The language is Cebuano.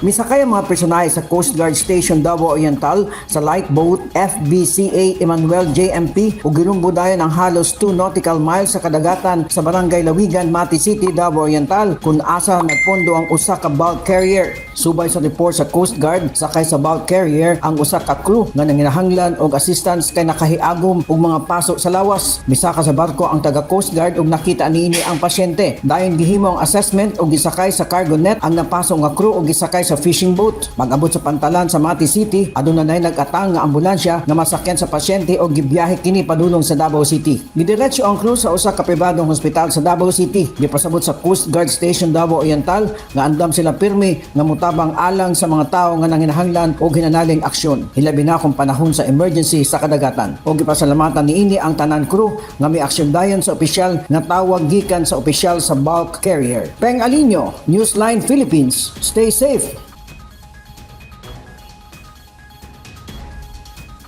Misakay ang mga personahe sa Coast Guard Station Davao Oriental sa light boat FBCA Emmanuel JMP ug girumbo dayon ang halos 2 nautical miles sa kadagatan sa Barangay Lawigan, Mati City, Davao Oriental, kung asa nagpondo ang usa ka bulk carrier. Subay sa report sa Coast Guard, sakay sa bulk carrier ang usa ka crew nga nanginahanglan og assistance kay nakahiagom og mga paso sa lawas. Misaka sa barko ang taga Coast Guard ug nakita niini ang pasyente. Dayon gihimo ang assessment ug gisakay sa cargo net ang napaso nga crew ug gisakay sa fishing boat. Pag-abot sa pantalan sa Mati City, aduna nay nag-atang nga ambulansya nga masakyan sa pasyente og gibiyahe kini padulong sa Davao City. Gidiretso ang crew sa usa ka pribadong hospital sa Davao City. Gipasabot sa Coast Guard Station Davao Oriental nga andam sila pirmi nga mutabang alang sa mga tawo nga nanginahanglan og hinanaling aksyon. Hilabi na kung panahon sa emergency sa kadagatan. Og gipasalamatan niini ang tanan crew nga miaksyon dayon sa opisyal nga tawag gikan sa opisyal sa bulk carrier. Peng Alinio, Newsline Philippines. Stay safe.